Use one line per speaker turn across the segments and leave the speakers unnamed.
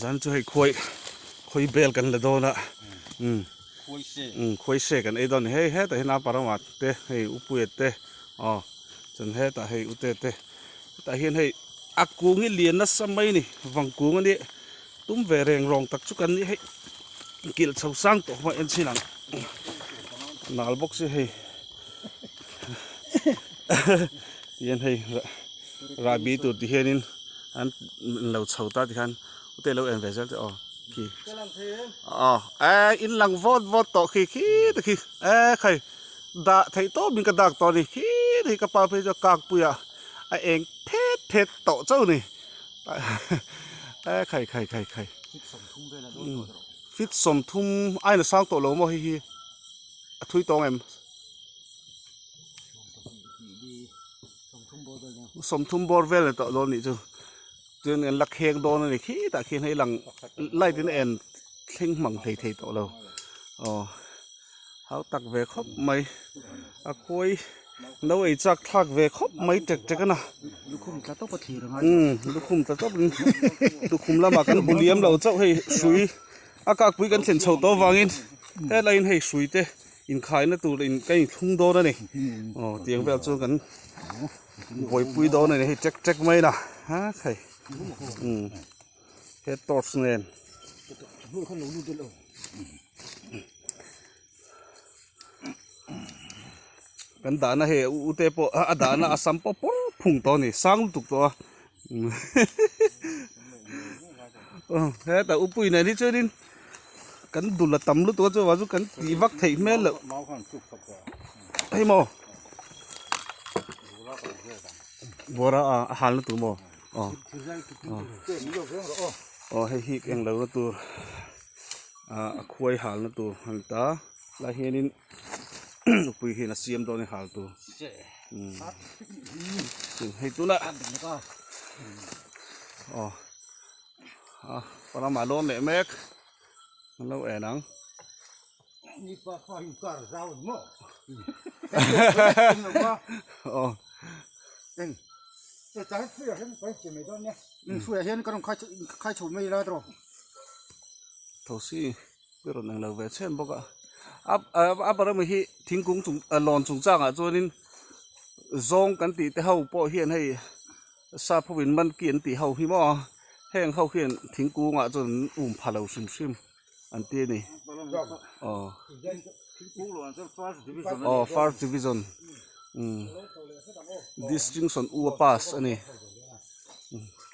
Zan chu hei khuai khawi bel kan la dawn a umm umm khuai se kan ei dawn a ni hei hetah hian a parama te hei upuia te aw chuan hetah hei ute te hetah hian hei a kung hi lian nasa mai a ni vang kung a nia tum ve reng rawng tak chu kan ni hei kilh chho sang tawh hma en chhin ang nal bawk si hei tihian hei rahbi tur ti hianin an lo chho ta ti khan ute lo en ve zel teh aw khi aw eh in lang vawt vawt tawh khi khi te khi eh khai dah theih tawp in ka dak tawh a ni khi te khi ka pa phei chu a kak pui a a eng phet phet tawh chauh a ni eh khai khai khai khai fit 30 a in sang tawh lo maw hei hi a thui tawng em. 30 bawr vel a tawh dawn nih chu chuan an la kheng dawn a ni khitah khian hei lang light in a en thleng hmang hlei thei tawh lo aw hau tak ve khawp mai a khuai no ei chak thlak ve khawp mai tek tek a na umm lukhum tla tawp in lukhum lamah kan bu liam lo chauh hei hrui a kakpui kan thlen chho tawh avangin helaiin hei hrui te. Inkhaina tur in ka inthlung dawn a ni aw tiang vel chu kan buaipui dawn a ni hei tek tek mai na ha khai umm he torch nen kan dahna hei u te pawh a dahna a sam pawh pawr phung tawh a ni sang lutuk tawh a hetah upui nen hi chuanin. Kan dul a tam lutuk a chuvang chu kan tih vak theih hmel loh hei maw bawra a a hal na tur maw aw aw hei hi eng lo na tur ah a khuai hal na tur a ni ta lai hianin nupui hian a siam dawn a hal tur hei tunah aw. A ramah lawn leh mek an lo en ang. Thosi te rawn englo ve chhen bawk a a barama hi thingkung chung lawn chungchangah chuanin zawng kan tih te ho pawh hian hei sap ho in monkey an tih ho hi maw heng ho hian thingkung ah chuan an um pha lo hrim hrim an ti a ni aw aw first division umm distinction u a pass a ni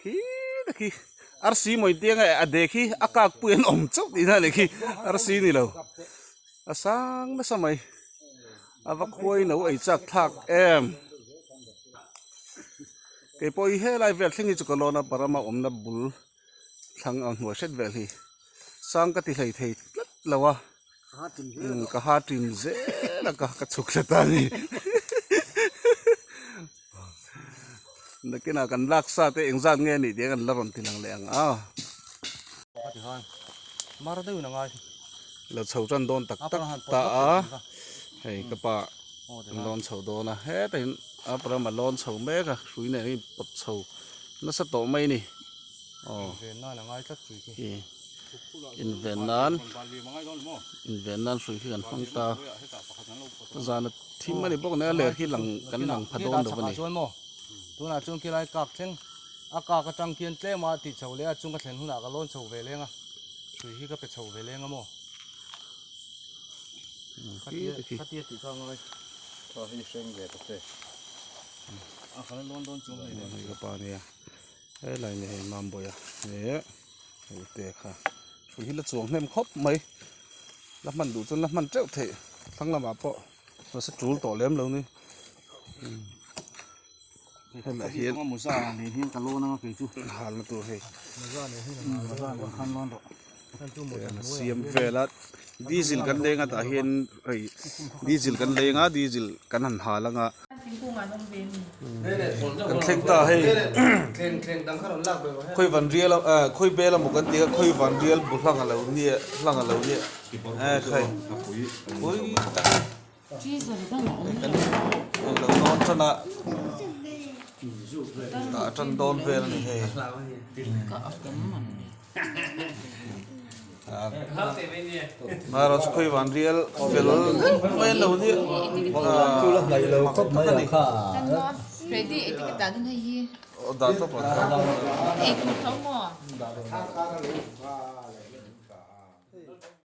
khi te khi arsi mawi tiang a de khi a kak pui an awm chauh tihna a nih khi arsi ni lo a sang nasa mai a va khuai no ei chak thlak em. Kei pawh hi helai vel thleng hi chu ka lawn a Burma awmna bul thlang ang hnuai hret vel hi sang ka ti hlei thei tlat lo a ka ha tin zel a ka ka chhuk thla ta a ni nakinah kan lak sa te engzat nge anih tih kan la rawn ti lang leh ang a la chho tan dawn tak tak ta a hei ka pa. An lawn chho dawn a hetah hian a ram a lawn chho mek a hrui nen a in pawt chho nasa tawh mai a ni aw ih inven nan inven nan hrui khi kan hmang ta zan a thim a ni bawk nen a ler khi lang kan lang pha dawn lo a ni.
Tunah chuan khilai kak thleng a kak atang khian tlem a tih chho leh a chung ka thlen hunah ka lawn chho ve leng a hrui hi ka pe chho ve leng a maw. Khatia tih kha ngai
tha hi hreng ve ta che
a khala lawn dawn chuang hei
hei ka pa nia helai ni hei mambawi a he hei te kha hrui hi la chuang hnem khawp mai la hman duh chuan la hman teuh theih thlang lamah pawh nasa tul tawh lem lo ni helai hian
muza nen hian ka lawn anga kei chu
halna tur hei
muza nen hian muza nen khan lawn rawh.
Siam vel a diesel kan leng a tah hian hei diesel kan leng a diesel kan han hal ang a. Kan thleng ta hei khawi van rial ah khawi bel emaw kan tih a khawi van rial bu hlang a lo nia hlang a lo nia eh khai pui tak a ni kan lo dawn tan a tah tan dawn vel a ni hei. Marawh chu khawi van rial fel mai an lo nia mak tak a ni. Aw dah tawp ang.